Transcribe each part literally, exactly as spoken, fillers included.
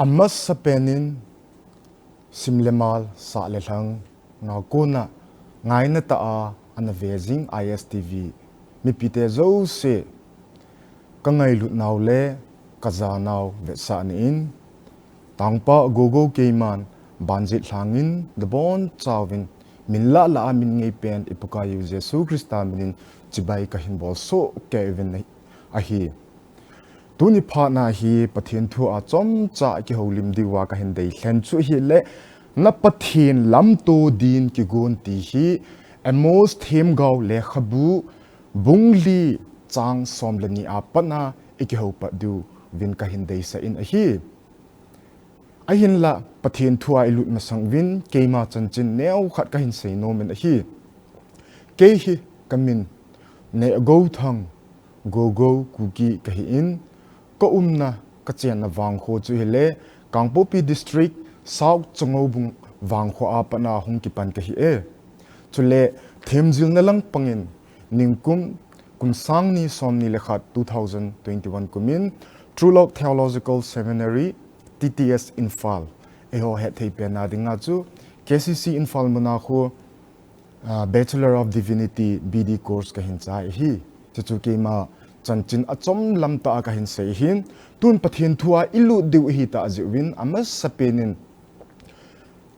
Amasapen in sim le mal, sah le lhang a kona ngaina tah a ana ve jing I S T V mipite jouse, ka ngailut nau le ka ja nau vetsahna in, Tangpa Gogo keiman Banjit Lhangin nabon chauvin min lah lah a min ngeipen i Pakaiyu Jesu Christa minin chibai kahin bol soh kei uvin ahi. Tuni phat na hi Pathen thu a chomcha kihoulim diuva kahin deilhen chu ahile, Na Pathen lamto din kigon ti hi Amos themgao lekhabu bung li chang som le ni a pat na i kihoupat diuvin kahin deisah in ahi. Ahinlah Pathen thu a i lut masang uvin keima chanchin neokhat kahin sei nom in ahi. Kei hi ka min Nehgouthang Gogo Kuki kahi in, ka umna ka chenna vangkho chu ahile Kangpokpi District, South Changoubung vangkho a pat na hung kipan kahi e. Chule themjilna lang pangin ningkum kum sang ni som ni le khat, two thousand twenty-one kum in True Love Theological Seminary, T T S Imphal, eiho hetthei pen na dinga chu K C C Imphal muna khu, ah, Bachelor of Divinity, B D course kahin chai ahi. Chuchu keima chanchin achom lam tah a kahin sei ahin, tun Pathen thu a i lut diu ahi tah jeh uvin amasapen in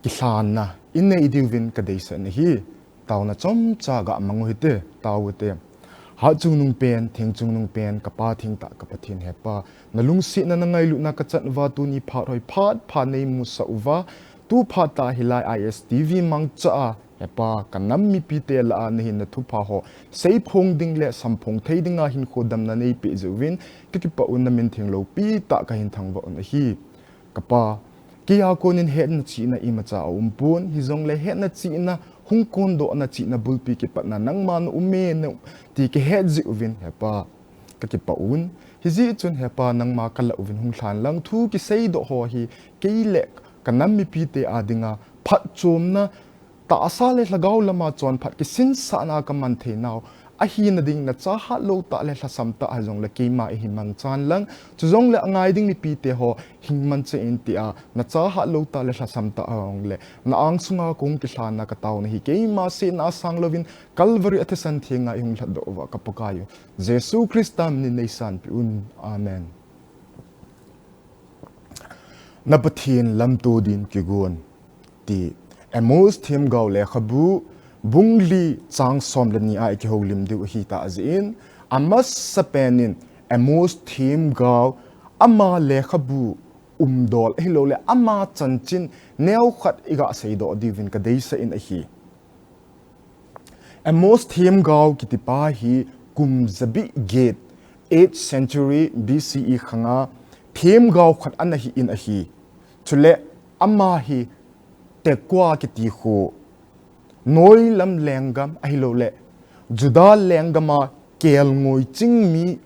kilhanna i nei diuvin ka deisah in ahi. Taona chomcha ga mang u hite, tao u hite. Hatchungnung pen, thengchungnung pen, ka Pa thengtah ka Pathen, He Pa, na lungsetna, na ngailutna ka chan uva tuni phat hoi phat pha nei musah uva, tu phat a hilai I S T V mangcha a, He Pa, ka nam mipite lah a na hinna thupha ho seiphong ding le samphong thei dinga hinkho damna nei peh jeh uvin ka kipah un, na min theng loupi tah kahin thangvah un ahi. Ka Pa, kei a konin hetna chihna imacha aumpon, hijongle hetna chihna, hung kondohna chihna bulpi kipatna nangma na um e, na um ti kahet jeh uvin, He Pa, ka kipah un. Hijeh chun, He Pa, nangma ka lah uvin hung lhan lang, thu kiseidoh ho hi kei le ka nam mipite a dinga phatchomna, tahsa le lhagao lama chonphat kisinsahna ka man theinau ahina ding, na chahat lou tah le lhasam tah hijongle keima eihin mangchan lang, chujongle angai ding mipite ho hin mangchan in tia, na chahat lou tah le lhasam tah hijongle na angsunga kong kilhanna ka taona hi keima sehna a sang louvin Calvary a thisan thenga eihung lhatdoh uva ka Pakaiyu Jesu Christa minin neisanpeh un. Amen. Na Pathen lamto din kigon ti Amos themgao lekhabu bung li chang som le ni a i kihoulim diu ahi tah jeh in, amasapen in Amos themgao ama lekhabu umdol ahiloule ama chanchin neokhat i ga seidoh diuvin ka deisah in ahi. Amos themgao kitipa hi kum jabi get, eighth century B C E khanga themgao khat ana hi in ahi. Chule ama hi Tekoa kiti khu, noilam lenggam ahiloule Judah lenggam a kelngoi ching mi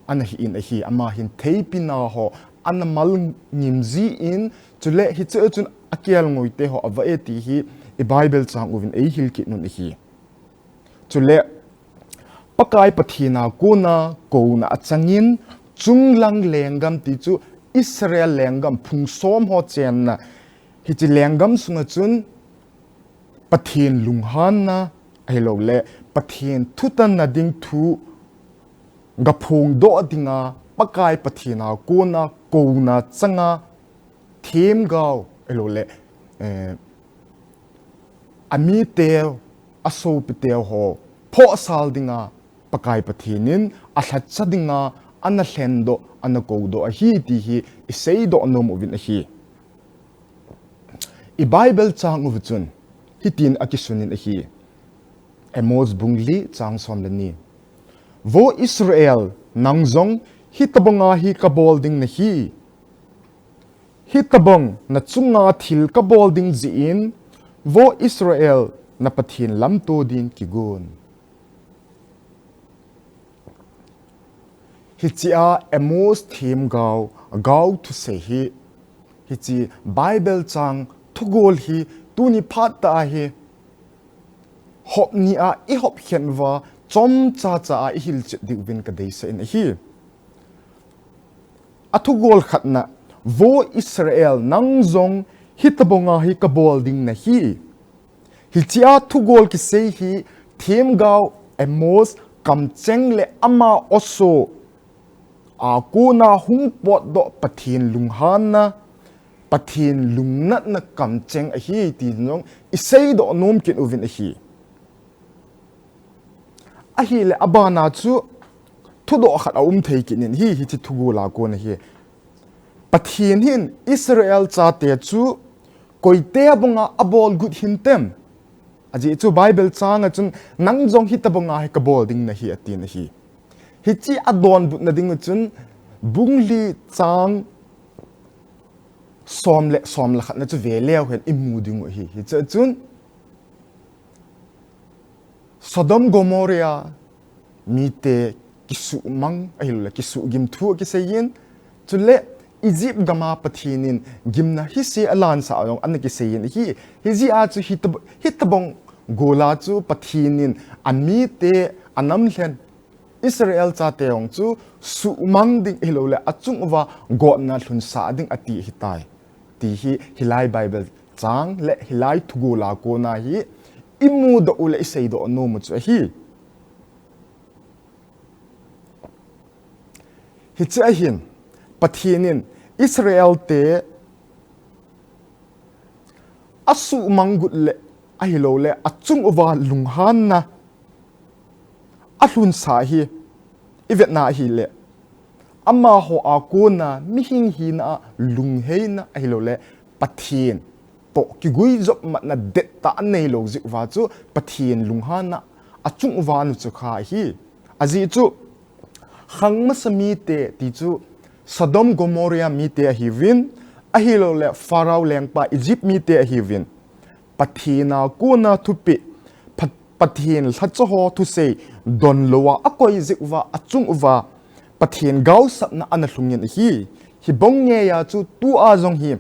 ana hi in ahi. Ama hin theipi na ho ana mal ngim jin, chule hiche chun akelngoi te ho ava e ti hi i Bible chang uvin eihil kit un ahi. Chule Pakai Pathen a kona kouna achangin, chunglang lenggam ti chu Israel lenggam phung som ho chenna, hiche lenggam sunga chun Pathen lunghanna ahiloule Pathen thutanna ding thu ga phongdoh dinga Pakai Pathen a kona kouna changa themgao ahiloule, eh, amiteu, asopiteu ho phohsal dinga Pakai Pathen in alhacha dinga ana lhendoh, ana koudoh ahi ti hi i seidoh nom uvin ahi. I Bible chang uva chun hitin akisun in ahi. Amos bung li chang som le ni. Vo Israel, nang jong hitobanga hi kabol ding nahi. Hitobang na chunga thil kabol ding jeh in, vo Israel, na Pathen lamto din kigon. Hichea Amos themgao, gao thusei hi, hiche Bible chang thugol hi, tuni phat a hi, hop ni a i hop khen uva, chomcha cha a i hilchet diuvin ka deisah in ahi. A thugol khatna, Vo Israel, nang jong hitobanga hi kabol ding nahi. Hichea thugol kisei hi themgao Amos kamcheng le ama oso a kona hung potdoh Pathen lunghanna, Pathen lungnatna kamcheng ahi ti jong iseidoh nom kit uvin ahi. Ahile abana chu thudoh khat aum thei kit in ahi, hiche thugol a kona hi. Pathen hin Israel chate chu koite banga abol got hintem? Ajeh chu Bible chang a chun nang jong hitobanga hi kabol ding nahi atin ahi. Hiche adonbutna ding u chun bung li chang som le, som le khat na chu ve leu hen imu ding u ahi. Hiche chun Sodom Gomorrah mite kisuhmang ahilouleh kisuhgim thu akiseiyin, chule Egypt gama Pathen in gimna hise alansah jong ana kiseiyin ahi. Hijeh a chu hita, hitobang gola chu Pathen in amite anam lhen Israel chate jong chu suhmang ding ahilouleh achung uva gotna lhunsah ding ati ahitai. Ti hi hilai Bible chang le hilai thugol a kona hi imudoh u le iseidoh nom u chu ahi. Hiche ahin Pathen in Israel te asuhmang got le ahilouleh achung uva lunghanna alhunsah hi ivetna ahile, amaho a kona mihing hina a lungheina ahilouleh Pathen toh kiguijop matna dettah aneilou jeh uva chu Pathen lunghanna achung uva anu chu kha ahi. Ajeh chu khang masa mite ti chu Sodom Gomorrah mite ahiuvin, ahilouleh Pharaoh lengpa Egypt mite ahiuvin, Pathen a kona thupeh, Pha-, Pathen lhacha ho thusei donlouva akoi jeh uva achung uva Pathen gaosapna ana lhungin ahi. Hibang ngeia chu tua jong hi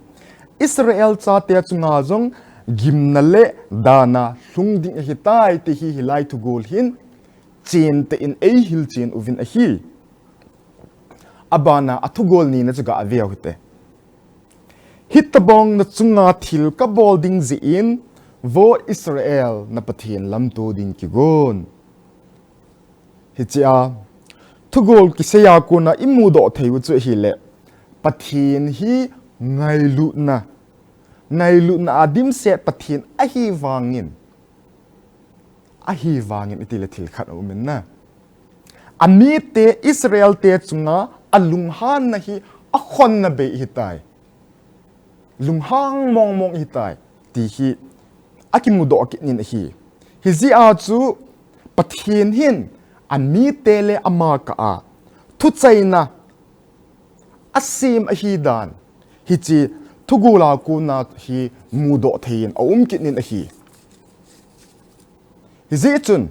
Israel chate chunga jong gimna le dana lhung ding ahitai ti hi hilai thugol hin chentah in eihil chen uvin ahi. Abana athugol nina chu gave u hite. Hitobang nachunga thil kabol ding jeh in, vo Israel, na Pathen lamto ding kigon. Hichea thugol kisei a kona imudoh thei u chu ahile, Pathen hi ngailutna, ngailutna a dimset Pathen ahivangin, ahivangin itile thil khat aumin na, amite Israel te chunga alunghanna hi akhonna bei ahitai. Lunghang mongmong ahitai ti hi akimudoh kit in ahi. Hijeh a chu Pathen hin amite le ama kah a thuchaina asem ahidan hiche thugol a kona hi mudoh thei in aum kit in ahi. Hijeh chun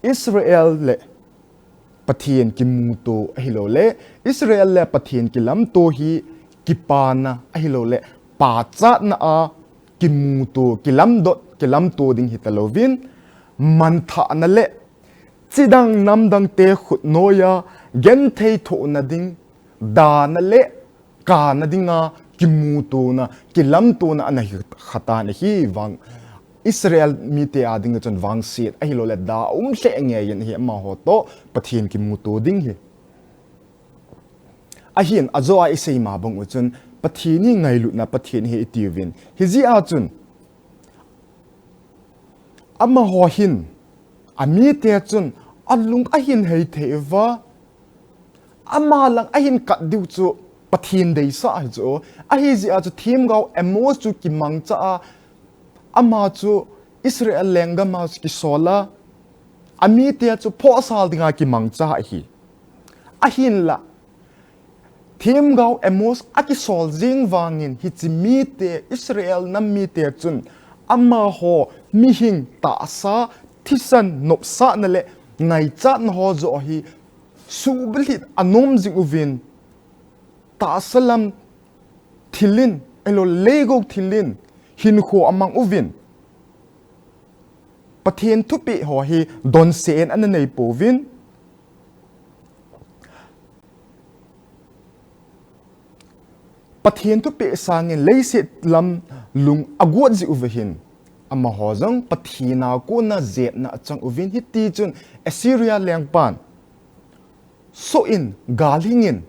Israel le Pathen kimuto ahilouleh Israel le Pathen kilamto hi kipana ahilouleh pachatna a kimuto, kilamdot, kilamto ding hitalouvin, manthahna le chidang namdang te khutnoiya genthei thohna ding, dana le kana dinga kimutona, kilamtona ana hi khatan ahivang, Israel mite a dinga chun vangset ahilouleh da um lheh ngeiyin ahi amaho toh Pathen kimuto ding hi. Ahin ajo a isei ma bang u chun Pathen hi ngailutna Pathen ahi itiuvin. Hijeh a chun amaho hin, amite chun alung ahin hei thei uva, ama lang ahin kat diu chu Pathen deisah ahi chu. Ahijeh a chu themgao Amos chu kimangcha a, ama chu Israel lenggam a chu kisol a, amite chu phohsal dinga kimangcha ahi. Ahinla, themgao Amos akisol jing vangin hiche mite, Israel nam mite chun amaho mihing tahsa, thisan, nopsahna le ngaichatna ho joh hi suhbulhit anom jing uvin, tahsa lam thil in, ahilouleh leigou thil in hinkho amang uvin, Pathen thupeh ho hi donse in ana nei pouvin, Pathen thupeh sangin leiset lam lung agot jeh uva hin, amaho jong Pathen a kona jepna achang uvin, hiti chun Assyria lengpan soh in, gal hingin,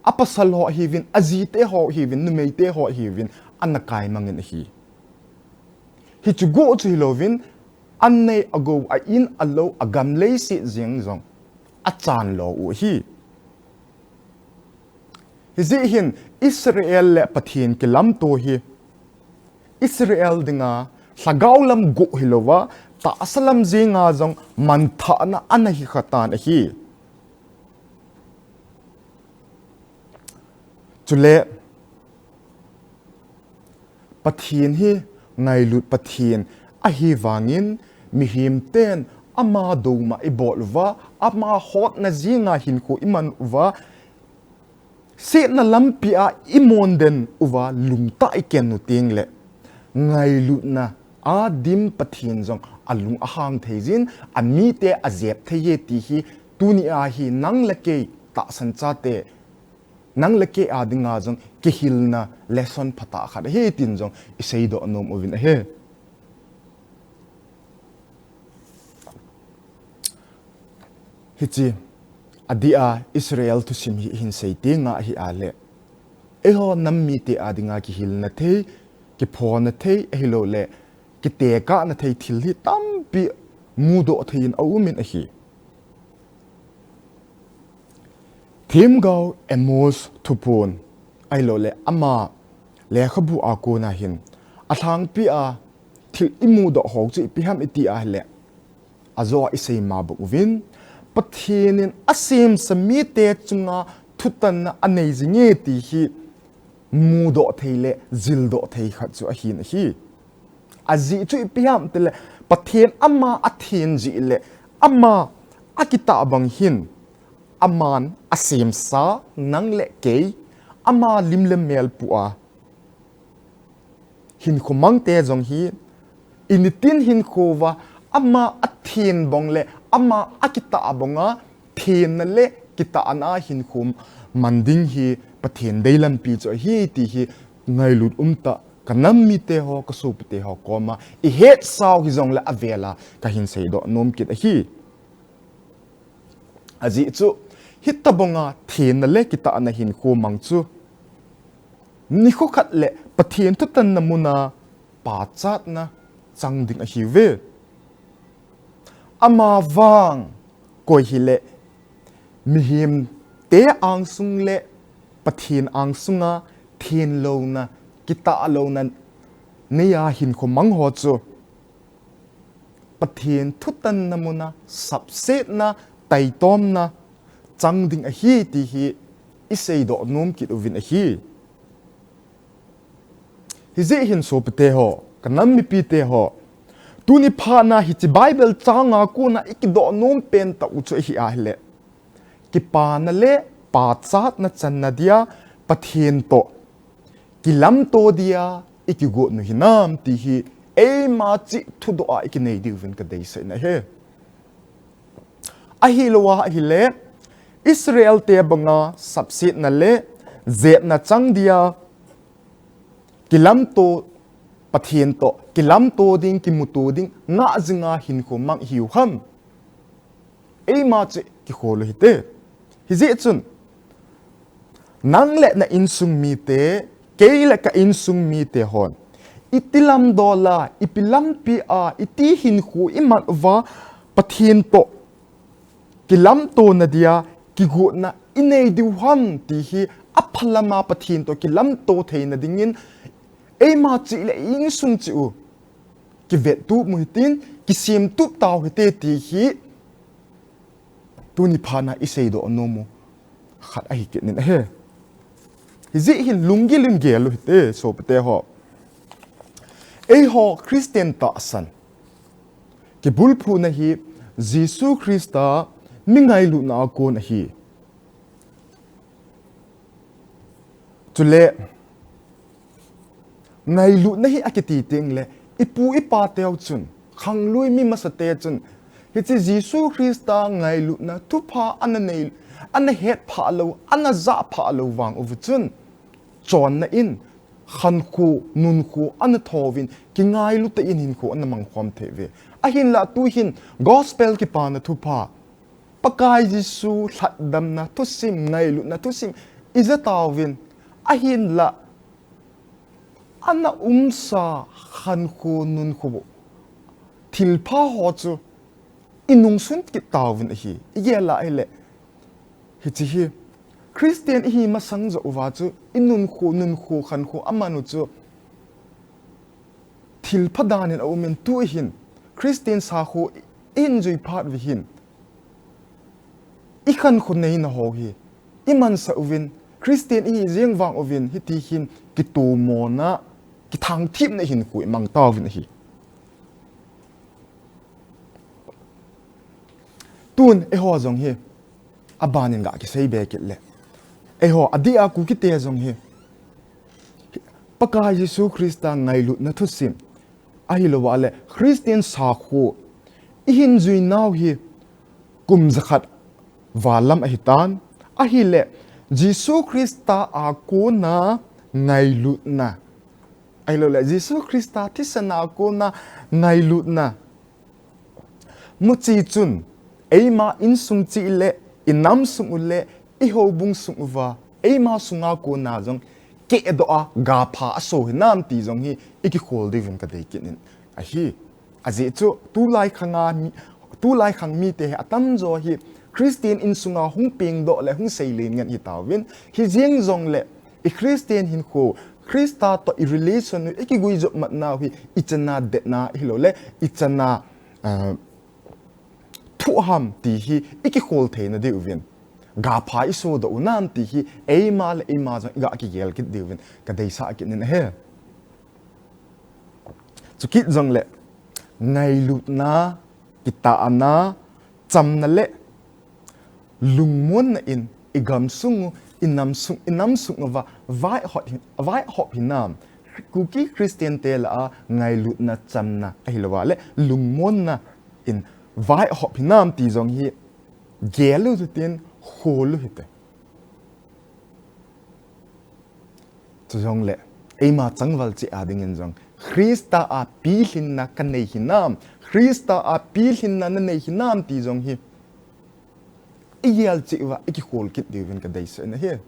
apasal ho hiuvin, ajite ho hiuvin, numeite ho hiuvin, ana kaimangin ahi. Hichu go chu hilouvin, an nei agou, a in alou, agam leiset jeng jong achan lo u ahi. Hijeh hin Israel le Pathen kilamto hi Israel dinga lhagao lam go hilouva, tahsa lam jenga jong manthahna ana hi khatan ahi. Chule Pathen hi ngailut Pathen ahi vangin, mihem ten ama douma ibol uva, ama hotna jenga hinkho iman uva, setna lampi a imon den uva, lungtah iken u tengle, ngailutna a dim Pathen jong alung ahang thei jin, amite ajep thei e ti hi tuni a hi nang le kei tahsan chate, nang le kei a dinga jong kihilna lesson phatah khat ahi tin jong iseidoh nom uvin ahi. Hiche, adeh a Israel thusim hi hin sei tenga ahi a le, eiho nam mite a dinga kihilna thei, kiphona thei, ahilouleh kitekahna thei thil hi tampi mudoh thei in aumin ahi. Themgao Amos thuphon, ahilouleh ama lekhabu a kona hin, alhangpi a thil imudoh ho chu ipi ham iti a ahile, ajo a isei ma bang uvin, Pathen in asemsa mite chunga thutanna anei jinge ti hi mudoh thei le jildoh thei khat chu ahin ahi. Ajeh chu ipi ham tile, Pathen ama athen jeh le ama akitah bang hin, aman asemsa nang le kei, ama lim le mel pu a hinkho mangte jong hi, initin hinkho uva, ama athen bang le ama akitah banga thenna le kitahna hinkho man ding hi Pathen deilampi chu ahi ti hi ngailut umtah, ka nam mite ho, ka sopite ho koma ihetsau hijongle avela kahin seidoh nom kit ahi. Ajeh chu, hitobanga thenna le kitahna hinkho mang chu, nikho khat le Pathen thutanna muna pachatna chang ding ahiuve. Amavang koi hile, mihemte angsung le Pathen angsunga thenlouna, kitahlouna neiya hinkho mang ho chu, Pathen thutanna muna sapsetna, taitomna chang ding ahi ti hi iseidoh nom kit uvin ahi. Hijeh hin sopite ho, ka nam mipite ho, tuni phatna hiche Bible changa kona ikidoh nom pen tah u chu ahi ahile, kipana le pachatna channa dia Pathen toh kilamto dia ikigot u hinam ti hi eima cheh thudoh a ikinei diuvin kadeisah in ahi. Ahilouva ahile, Israel te banga sapsetna le jepna chang dia kilamto, Pathen toh kilamto ding, kimuto ding ngah jinga hinkho mang ihiu ham? Eima cheh kikhol u hite. Hijeh chun, nang le na insung mite, kei le ka insung mite hon, iti lamdol a, ipi lampi a, iti hinkho iman uva, Pathen toh kilamtona dia kigotna inei diu ham ti hi, aphalama Pathen toh kilamto theina dingin, eima cheh le insung cheh u kivettup u hitin, kisemtup tau hite ti hi, tuni phatna iseidoh nom u khat ahi kit in ahi. Hijeh hin lunggil in gel u hite, sopite ho. Eiho Christian tahsan kibulphuna hi Jesu Christa mi ngailutna a kon ahi. Chule, ngailutna hi akiti tengle, ipu ipa teu chun, khanglui mi masate chun, hiche Jesu Christa ngailutna thupha ana nei, ana hetphah lou, ana jahphah lou vang uva chun, chonna in, khankho, nunkho, ana tho uvin, kingailu tah in hinkho ana mangkhom thei uve. Ahinlah tuhin, gospel kipana thupha, Pakai Jesu lhatdamna thusim, ngailutna thusim, ija tauvin, ahinlah, ana umsa khankho, nunkho, thilpha ho chu, inungsun kit tauvin ahi, igel a ahile, hiche hi, Christian ihi masang joh uva chu, inunkho, nunkho, khankho, aman u chu, thilpha danin aumin tuhin, Christian sakho ihin jui phat uva hin, ikhankho neina ho hi, imansah uvin, Christian ihi jeng vang uvin, hiti hin, kitomona, kithangthipna hinkho imang tauvin ahi. Tun, eiho jong hi, abanin ga kisei be kit le. Eiho, adeh a Kukite jong hi, Pakai Jesu Christa ngailutna thusim, ahilouva le, Christian sakho, ihin jui nau hi, kum jakhat val lam ahitan, ahile, Jesu Christa a kona ngailutna, ahilou le, Jesu Christa thisan a kona ngailutna, muchi chun, eima insung cheh le, inam sung u le, ihoubung sung uva, eima sunga kona jong, kehdoh a, gapha aso hinam ti jong hi, ikikhol diuvin kadei kit in ahi. Ajeh chu, tulai khanga mi, tulai khang mite hi atamjo hi, Christian insunga hung pengdoh le hung seilen ngen hitauvin, hijeng jongle, i Christian hinkho, Christa toh i relation u, ikiguijop matnau hi, ichana detna, ahilou le, ichana, ah, thuham ti hi, ikikhol theina diuvin, gapha isodoh u nam ti hi, eima le eima jong iga kigel kit diuvin, kadeisah kit in ahi. Chukit jongle, ngailutna, kitahna, chamna le, lungmonna in, igamsung u, inam sung, inam sung uva, vaihop hi, vaihop hinam, Kuki Christian te lah a, ngailutna, chamna, ahilouva le, lungmonna in, vaihop hinam ti jong hi, gel u hitin, khol u hite. Chujongle, eima changval cheh a dingin jong, Christa a pilhinna kanei hinam, Christa a pilhinna nanei hinam ti jong hi, igel cheh uva, ikikhol kit diuvin kadeisah in ahi.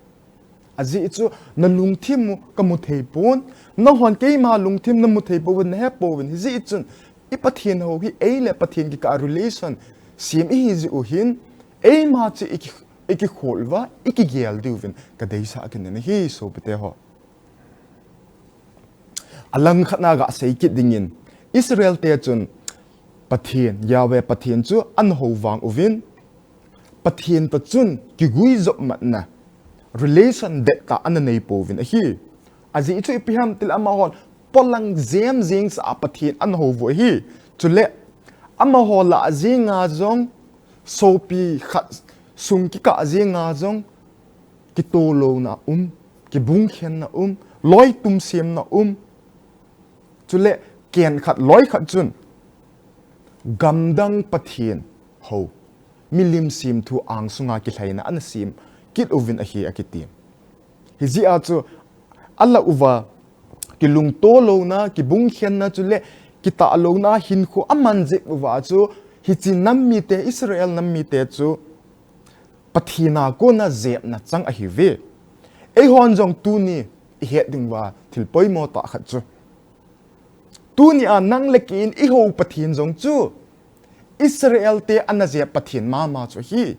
Ajeh chu, nalungthim u kamu thei pon, nanghon keima lungthim namu thei pouvin, nahe pouvin, hijeh chun, i Pathen ho hi, ei le Pathen kikah relation, sem ihi jeh u hin, eima cheh iki, ikikhol uva, ikigel diuvin, kadeisah kit in ahi, sopite ho. Alangkhat na gasei kit dingin, Israel te chun Pathen, Yahweh Pathen chu ana hou vang uvin, Pathen toh chun kiguijop matna, relation dettah ana nei pouvin ahi. Ajeh chu ipi ham itile amahon polang jemjeng sa a Pathen ana hou u ahi. Chule amaho lah jenga jong, sopi khat sung kikah jenga jong, kitolouna um, kibungkhenna um, loi tumsemna um. Chule, ken khat loi khat chun, gamdang Pathen hou, milim semthu angsunga kilhaina ana sem kit uvin ahi akiti. Hijeh a chu, alah uva, kilungtolouna, kibungkhenna chule, kitahlouna hinkho aman jep uva chu, hiche nam mite, Israel nam mite chu, Pathen a kona jepna chang ahiuve. Eihon jong tuni ihet dinguva thil poimo tah khat chu, tuni a nang le kei in ihou Pathen jong chu Israel te ana jep Pathen mama chu ahi.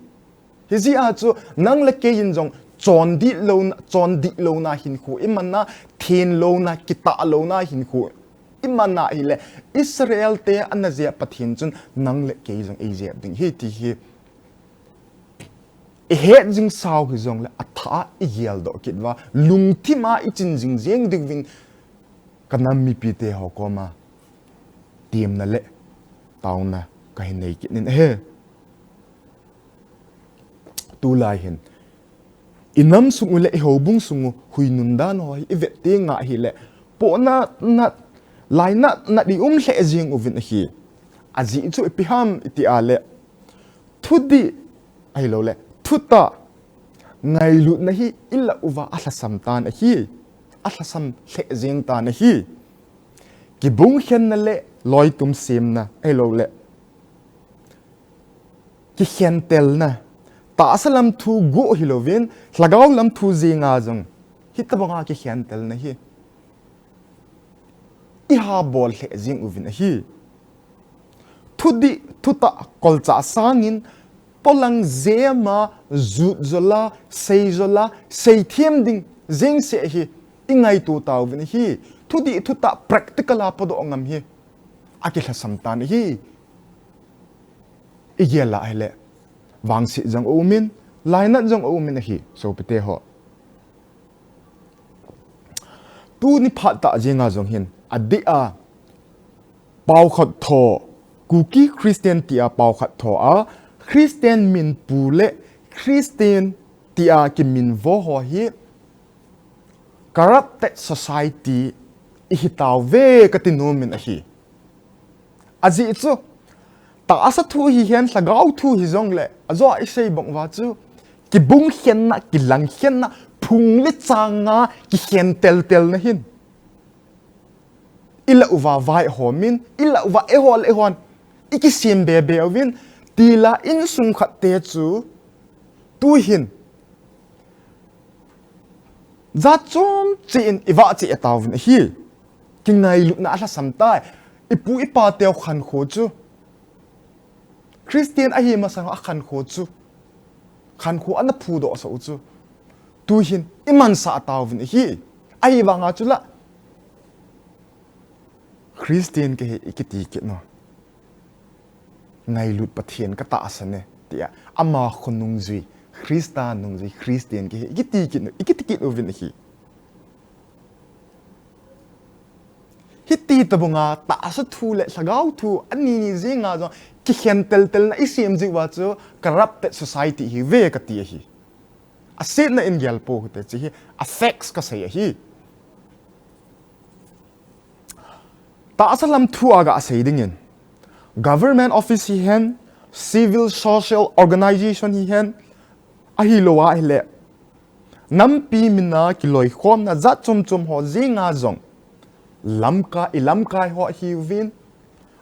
Hijeh a chu nang le kei in jong chondih louna, chondih louna hinkho iman a, thenlouna, kitahlouna hinkho iman a ahile, Israel te ana jep Pathen chun nang le kei jong eijep ding ahi ti hi ihet jing sau hijongle, athah a igeldoh kit uva, lungthim a ichin jing jeng diuvin, kanam mipite ho koma temna le taona kahin nei kit in ahi. Tulai hin, inam sung u le ihoubung sung u huinun dan ho hi ivet teng ahile, pohnat nat, lainat nat ium lheh jeng uvin ahi. Ajeh chu ipi ham iti a le, thudih, ahilouleh, thutah, ngailutna hi ilah uva alhasam tan ahi. alhasam lheh jeng tan ahi. Kibung khenna le loitum semna, ahilouleh kikhentelna, tahsa lam thu guh hilouvin, lhagao lam thu jenga jong hitobanga kikhentelna hi iha bol lheh jeng uvin ahi. Thudih thutah kolchah sangin polang jema, jut jola, sei jola, seithem ding jengse hi ingaito tauvin ahi. Thudih thutah practical a podoh ngam hi akilhasam tan ahi. Igel a ahile vangset jong aumin, lainat jong aumin ahi, sopite ho. Tuni phat tah jenga jong hin, adeh a, paokhat tho, Kuki Christian tia paokhat tho a, Christian minpu le Christian tia kiminvo ho hi corrupted society ihi tauve kati nomin ahi. Ajeh chu, tahsa thu hihen, lhagao thu hijongle, ajo a isei bang uva chu, kibung khenna, kilang khenna, phung le changa kikhen teltelna hin ilah uva vai homin, ilah uva eiho le eihon ikisem bebe uvin, tila insung khat te chu tuhin jat chom cheh in ivah cheh tauvin ahi. Kingailutna alhasam tai. Ipu ipa teu khankho chu, Christian ahi masang a khankho chu, khankho ana phudoh sah u chu, tuhin imansah tauvin ahi. Ahivanga chu la, Christian kahi ikiti kit u. Ngailut Pathen katahsan e, tia ama khonung jui, Christa nung jui, Christian kahi ikiti kit u, ikiti kit uvin ahi. Hiti tobanga tahsa thu le lhagao thu anini jenga jong kikhen teltelna isem jeh uva chu corrupted society ihiuve kati ahi. Asetna in gel pou hite, hiche hi a facts kasei ahi. Tahsa lam thu a gasei dingin, government office hihen, civil social organization hihen, ahilou ahile nampi mina kiloikhomna jat chom chom ho jenga jong, lamkai, ilamkai ho ihiuvin,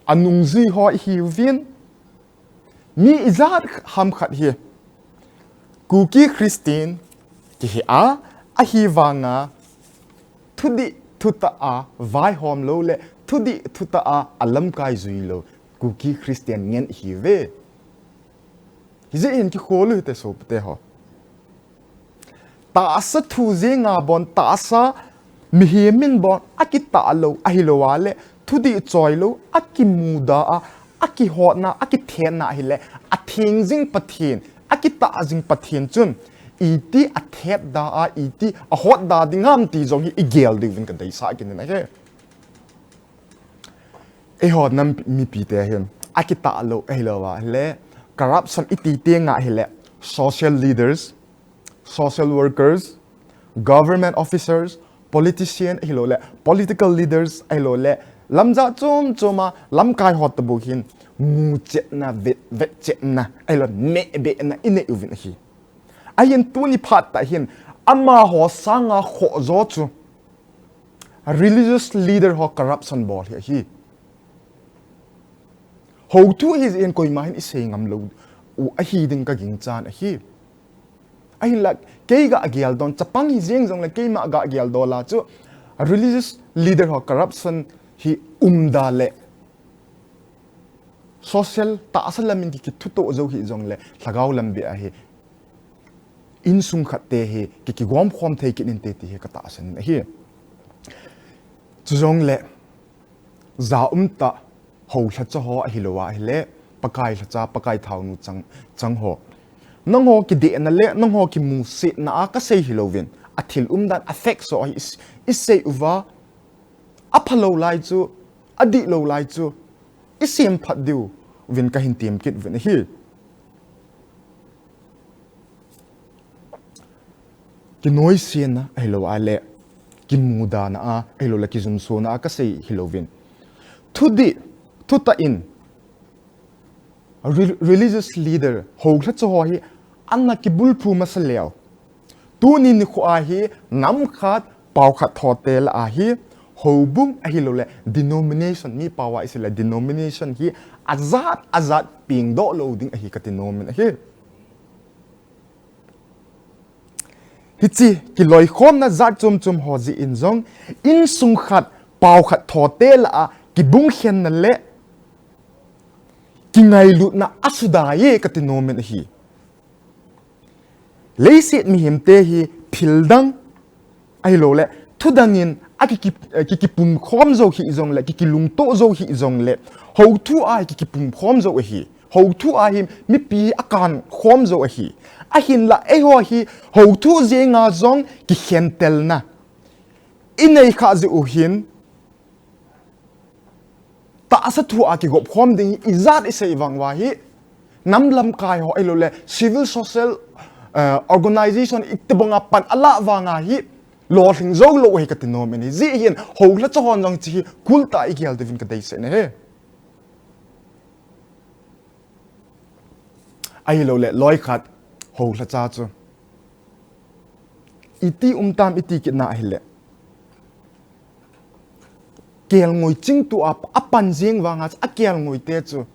anungjui ho ihiuvin, mi ijat ham khat hi Kuki Christian kihi a, ahivanga thudih thutah a vaihom lou le thudih thutah a alamkai jui lou Kuki Christian ngen ihiuve. Hijeh hin kikhol u hite sopite ho. Tahsa thu jenga bon, tahsa mihem in bon akitah lou ahilou a le thudih choi lou akimuda a, akihotna, akithetna ahile, atheng jing Pathen, akitah jing Pathen chun iti athetda a, iti ahotda ding ham ti jong hi igel diuvin kadeisah kit in ahi. Eiho nam mipite hin akitah lou ahilou a ahile, corruption iti tenga ahile, social leaders, social workers, government officers, politician ahiloule political leaders ahiloule lamjat chom choma lamkai ho tobang hin muchetna, vet, vetchetna ahilou, mehbehna inei uvin ahi. Ahin tuni phat tah hin amaho sanga khoh jo chu religious leader ho corruption bol hi ahi. Houthu ahi jeh in koima hin isei ngam lou u ahi ding kaginchan ahi. Ahinla kei gagel don, chapang hi jeng jongle keima gagel don la chu religious leader ho corruption hi umda le social tahsa lam in ki, kithutoh jou hi jongle lhagao lam beh ahi. Insung khat te hi ki, kigomkhom thei kit inte ti hi katahsan in ahi. Chujongle jaum tah hou lhacha ho ahilou ahile, Pakai lhacha, Pakai thaonu chang, chang ho. Nangho kidehna le nangho kimusetna a kasei hilouvin, athil umdan a facts ho ahi is, isei uva, aphalou lai chu, adihlou lai chu isemphat diuvin kahin tem kit uvin ahi. Kinoisena ahilou ahile, kimudana a ahiloule kijumsona a kasei hilouvin, thudih thutah in re, religious leader hou lhacha ho hi ana kibulphu masa leu, tuni nikho a hi nam khat pao khat thote lah a hi, houbung ahilouleh denomination, mi pao a isei le denomination hi ajat ajat pengdoh lou ding ahi kati nom in ahi. Hiche kiloikhomna jat chom chom ho jeh in jong, insung khat pao khat thote lah a kibung khenna le kingailutna asudai e kati nom in ahi. Leiset mihemte hi thil dang ahilouleh thu dang in a ki, ki, ki, kipumkhom jou hih jongleh, ki, kilungtoh jou hih jongleh, houthu a hi ki, kipumkhom jou ahi. Houthu a hi mipi hi akan khom jou ahi. Ahinlah eiho hi houthu jenga jong kikhentelna inei khah jeh u hin, tahsa thu a kigop khom ding hi ijat isei vang uva hi, nam lamkai ho ahilouleh civil social, eh, organization itobang a pan alah vang a hi, lolhing jou lou ahi kati nom in ahi. Hijeh hin houlhacha hon jong hiche hi kultah a igel diuvin kadeisah in ahi. Ahilouleh loikhat houlhacha chu iti um tam iti kit na ahileh, kelngoi chingtu a apan jeng vang a chu akelngoi te chu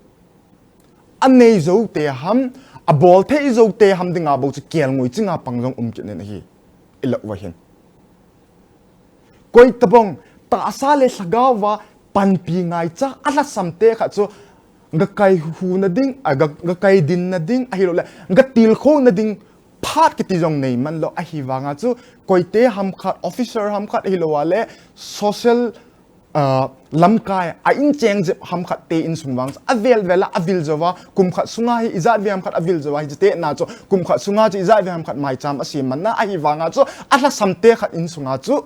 anei jou te ham, abol thei jou te ham dinga bou chu kelngoi chinga pang jong um kit in ahi. Ilah uva hin koitobang tahsa le lhagao a panpi ngaicha alhasam te khat chu gakai huna ding, a, ga, gakai dinna ding ahilouleh gatilkhouna ding phat kiti jong nei man lou ahi vang a chu, koite ham khat, officer ham khat ahilou a le social, ah, lamkai a incheng jep ham khat te insung vang chu avel vel a avil jou a, kum khat sunga hi ijat ve ham khat avil jou a, hiche te na chu kum khat sunga chu ijat ve ham khat maicham asem man na ahi vang a chu, alhasam te khat insunga chu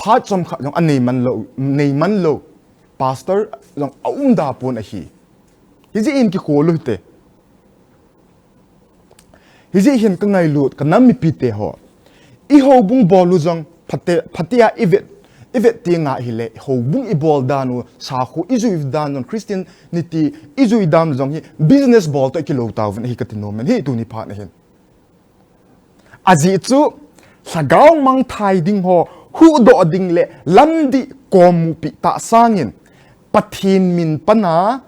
phat chomkhat jong anei man lou, nei man lou pastor jong aum da pon ahi. Hijeh in kikhol u hite. Hijeh hin kangailut, kanam mipi te ho, i houbung bol u jong phate, phate a ivet, ivet teng ahileh, houbung ibol dan u, sakho ijui dan u, Christianity ijui dan u jong hi business bol toh ikilou tauvin ahi kati nom in ahi tuni phat na hin. Ajeh chu, lhagao mangthai ding ho huhdoh ding le lamdih komupi tah sangin, Pathen min pan a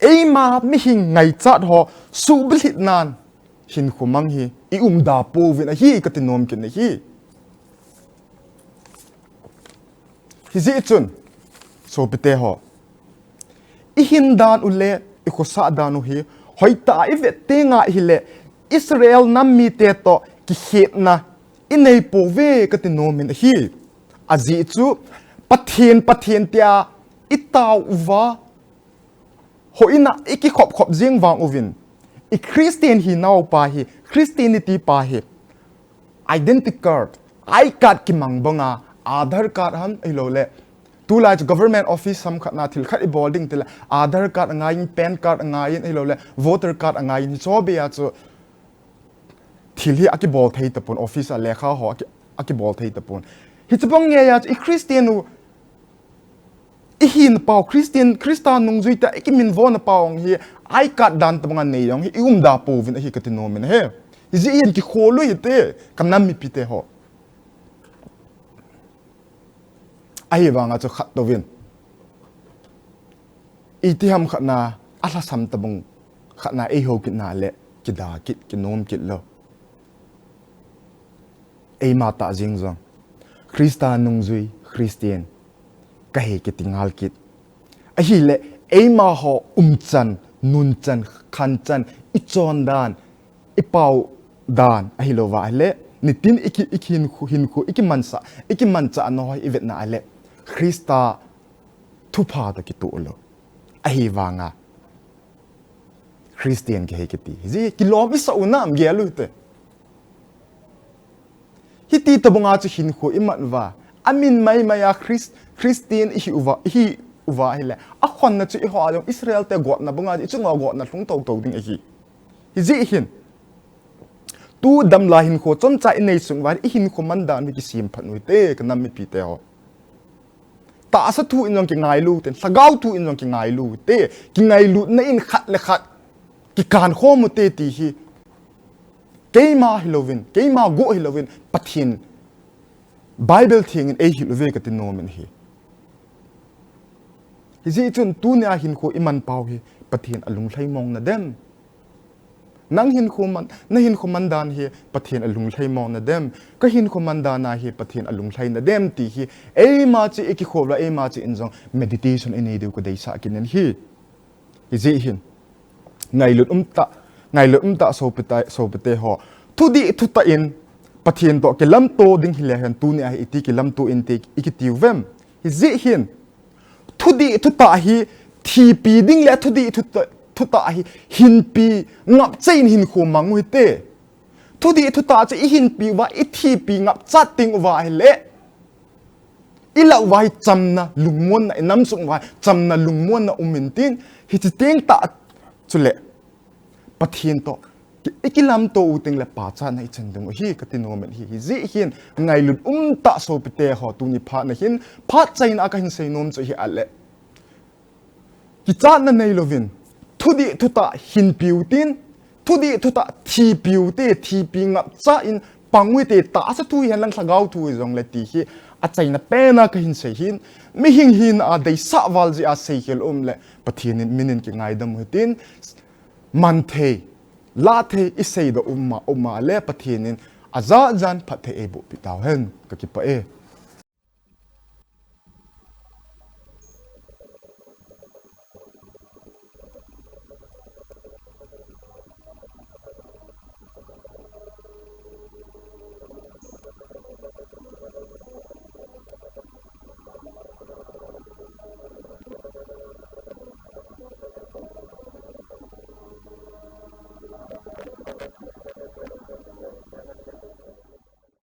eima mihing ngaichat ho suhbulhit nan hinkho mang hi i um da pouvin ahi kati nom kit in ahi. Hijeh chun, sopite ho, ihin dan u le ikhosah dan u hi hoitah a ivet teng ahileh, Israel nam mite toh kikhetna inei pouve kati nom in ahi. Ajeh chu, Pathen, Pathen tia itao uva, houin a ikikhop khop jeng vang uvin, i Christian hinau pa hi, Christianity pa hi, identity card, I card kimang banga, Aadhaar card ham ahilouleh, tulai chu government office ham khat na thil khat ibol ding tile, Aadhaar card angaiyin, PAN card angaiyin, ahilouleh voter card angaiyin, hiche ho beh a chu thil hi akibol thei tapon, office a lekha ho aki, akibol thei tapon. Hiche bang ngeiya chu i Christian u, ihin pau Christian, Christa nungjui ta ikiminvo na pau hi, I card dan tabang a nei jong hi i um da pouvin ahi kati nom in ahi. Hijeh hin kikhol u hite, kanam mipi te ho. Ahivang a chu khat touvin, iti ham khat na, alhasam tabang khat na eihou kit na le, kida kit, kinom kit lou. Eima tah jeng jong, Christa nungjui, Christian kahi kiti ngal kit. Ahileh, eima ho umchan, nunchan, khanchan, ichon dan, ipao dan, ahilou va ahileh, nitin iki, iki hinkho, hinkho, ikimansa, ikimancha na ho ivet na ahileh, Christa thupha toh kitoh lou. Ahivang a Christian kahi kiti. Hijeh kilom isah u nam gel u hite. Hiti tabang a chu hinkho iman uva, amin maimai a Chris, Christian ihi uva, ihi uva ahileh, akhonna chu eiho a jong Israel te gotna bang a, ichung uva gotna lhung tou tou ding ahi. Hijeh hin, tu damlai hinkho chomcha inei sung uva, ihinkho man dan u hi kisem phat u hite, kanam mipi te ho. Tahsa thu in jong kingailu te, lhagao thu in jong kingailu te, kingailutna in khat le khat kikan khom u te ti hi Keima hilouvin, keima go hilouvin, Pathen Bible thengin eihil uve kati nom in ahi. Hijeh chun tunia hinkho iman pau hi Pathen alunglhai mong nadem? Nang hinkho man, na hinkho man dan hi Pathen alunglhai mong nadem? Ka hinkho man dan a hi Pathen alunglhai nadem ti hi eima cheh ikikhoh uva, eima cheh in jong meditation inei diu kadeisah kit in ahi. Hijeh hin, ngailut umtah, ngailut umtah sopite, sopite ho. Thudih thutah in Pathen toh kilamto ding hile hen tunia hi iti kilamto inte ikiti uvem? Hijeh hin, thudih thutah hi thipi ding le thudih thutah, thutah hi hinpi ngapcha in hinkho mang u hite. Thudih thutah chu ihinpi uva, ithipi ngapcha teng uva ahile, ilah uva hi chamna lungmonna, inam sung uva hi chamna lungmonna um intin, hiche teng tah chule Pathen toh i, ikilamto u tengle pachatna ichan ding u ahi kati nom in ahi. Hijeh hin ngailut umtah sopite ho, tuni phatna hin phat chaina a kahin sei nom chu ahi ale, kichatna neilouvin, thudih thutah hinpi u tin, thudih thutah thipi u te, thipi ngapcha in pang u hite, tahsa thu hihen lang lhagao thu hijongle ti hi achaina pen a kahin sei hin, mihing hina a deisah val jeh a seikhel um le Pathen in min in kingaidam u hitin, manthei, lahthei iseidoh um a, um a le Pathen in ajat jan phatthei eibohpeh tauhen, kakipah e.